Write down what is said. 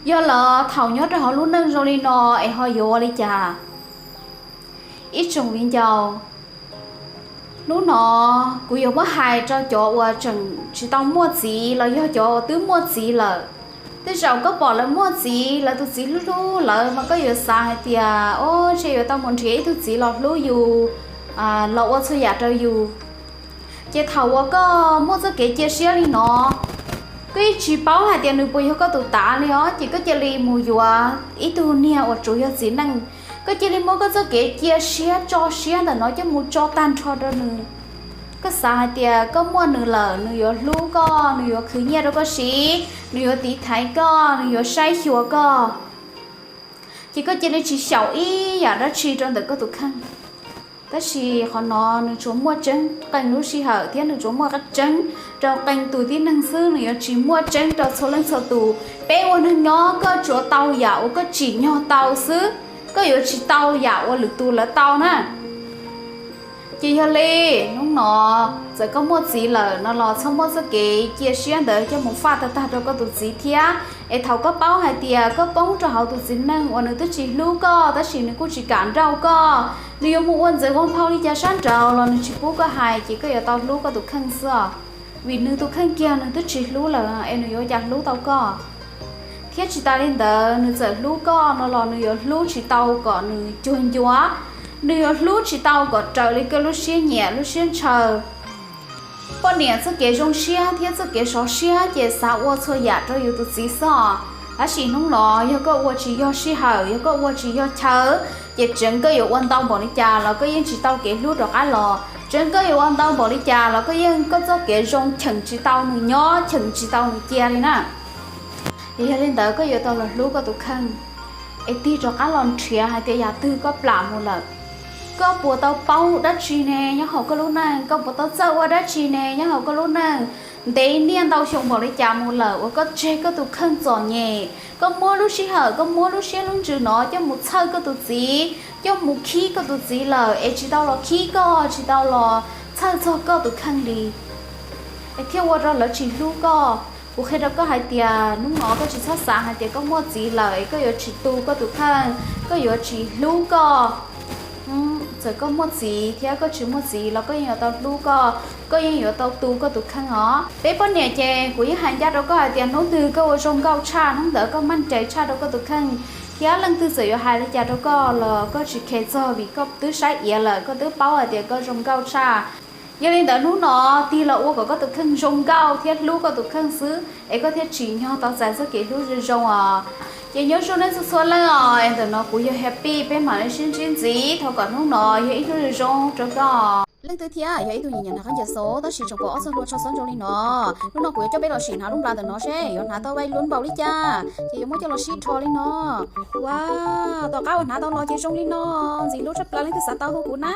Yog lawm thaum nyob rau hauv lub neej zoo li no es ho yuav ua li cas? Ib tsoom viv ncaus, hnub no kuv yuav muab hais rau cov uas tseem tsis tau muaj txiv los yog cov uas twb muaj txiv lawm. Tej zaum koj pom lawv muaj txiv, lawv tus txiv hlub hlub lawv mas koj yuav xav hais tias, o, ntshe yuav tau mus nrhiav ib tug txiv los hlub yus, los ua txhua yam rau yus. Ces thaum uas koj muaj txoj kev cia siab li no, koj yeej tsis paub hais tias nws puas yog koj tus tav li os, ces koj cia li mus yuav ib tug niag uas tsuas yog txiv neej. Koj cia li muab koj txoj kev cia siab tso siab ntawm no coj mus tso tag nrho rau nws. Koj xav hais tias koj muaj nws lawm, nws yuav hlub koj, nws yuav khwv nyiaj rau koj siv, nws yuav tiv thaiv koj, nws yuav saib xyuas koj. Ces koj cia li tsis xyaum ib yam dab tsi rau ntawm koj tus kheej. Tab sis qhov no nws tsuas muaj tseeb qee lub sij hawm thiab nws tsuas muaj tseeb rau qee tus tib neeg xwb, nws yuav tsis muaj tseeb rau txhua leej txhua tus. Peb ua neeg nyob koj tsuas tau yam uas koj tsim nyog tau xwb, koj yuav tsis tau yam uas lwm tus lawv tau na. Ces yog li hnub no txawm koj muaj txiv lawm no los txhob muab txoj kev cia siab ntawd coj mus faj tag tag rau koj tus txiv thiab. Es thaum koj paub hais tias koj poob rau hauv tus txiv neej uas nws twb tsis hlub koj tab sis nws kuj tsis kam nrauj koj, nws yuav mus ua ntxeev ua nphau li cas sab nraud los nws tsis pub koj hais, ces koj yuav tau hlub koj tus kheej xwb os. Vim nws tus kheej kiag nws twb tsis hlub lawm es nws yuav ua cas hlub tau koj? Thiab tsis tas li ntawd, nws txawm hlub koj no los nws yuav hlub tsis tau kom nws cuag ncua, nws yuav hlub tsis tau kom raws li koj lub siab nyiam lub siab ntshaw. Poj niam txoj kev zoo siab thiab txoj kev sov siab ces xav ua txhua yam rau yus tus txiv xwb os. Tab sis hnub no yog koj ua tsis yog sij hawm, yog koj ua tsis yog chaw, ces tseev koj yuav ua ntau npaum li cas los koj yeej tsis tau kev hlub rov qab los. Tseev koj yuav ua ntau npaum li cas los koj yeej koj txoj kev zoo cheem tsis tau nws nyob, cheem tsis tau nws cia li na. Es yog li ntawd koj yuav tau los hlub koj tus kheej, es tig rov qab los nrhiav hais tias yam twg koj plam mus lawm. Koj puas tau paub dab tsi ne nyob hauv koj lub neej? Koj puas tau txawj ua dab tsi ne nyob hauv koj lub neej? Ntev niaj ntau xyoo npaum li cas mus lawm uas koj tseg koj tus kheej txom nyem, koj muab lub sij hawm, koj muab lub siab lub ntsws no coj mus txhawj koj tus txiv, coj mus khib koj tus txiv lawm es tsis tau los khib koj, tsis tau los txhawj txog koj tus kheej li, es thiaj ua rau lawv tsis hlub koj. Kuv qhia rau koj hais tias hnub no koj tsis txhob xav hais tias koj muaj txiv lawm es koj yuav tsis tu koj tus kheej, koj yuav tsis hlub koj. Txawm koj muaj txiv thiab koj tsis muaj txiv los koj yeej yuav tau hlub koj, koj yeej yuav tau tu koj tus kheej os. Peb poj niam ces kuv yeej hais ncaj rau koj hais tias hnub twg koj ua zoo nkauj tshaj hnub ntawd koj maj cai tshaj rau koj tus kheej, thiab leej twg txawm yuav hais li cas rau koj los koj tsis khe txog vim koj twb saib iav lawm, koj twb paub hais tias koj zoo nkauj tshaj. Yog li ntawd hnub no tig los ua kom koj tus kheej zoo nkauj thiab hlub koj tus kheej xwb es koj thiaj tsim nyog tau txais txoj kev hlub zoo zoo os. Ces nyob zoo nej txhua txhua leej os, ntawm no kuv yog Happy, peb mam li sib ntsib ntxiv, thov kom hnub no yog ib hnub zoo zoo rau koj. Leej twg thiab yog ib tug nyiam nyiam hnav khaub ncaws xov tab sis tseem pom ob txoj hlua rho xob ntsoog li no, hnub no kuv yuav coj peb los sim hnav lub nplas ntawm no seb yuav hnav tau vai luag npaum li cas, ces yuav muab coj los sib rho li no. Ua, tom qab uas hnav tau los ces zoo li no, ntxim hlub tshaj plaws, leej twg xav tau hu kuv na.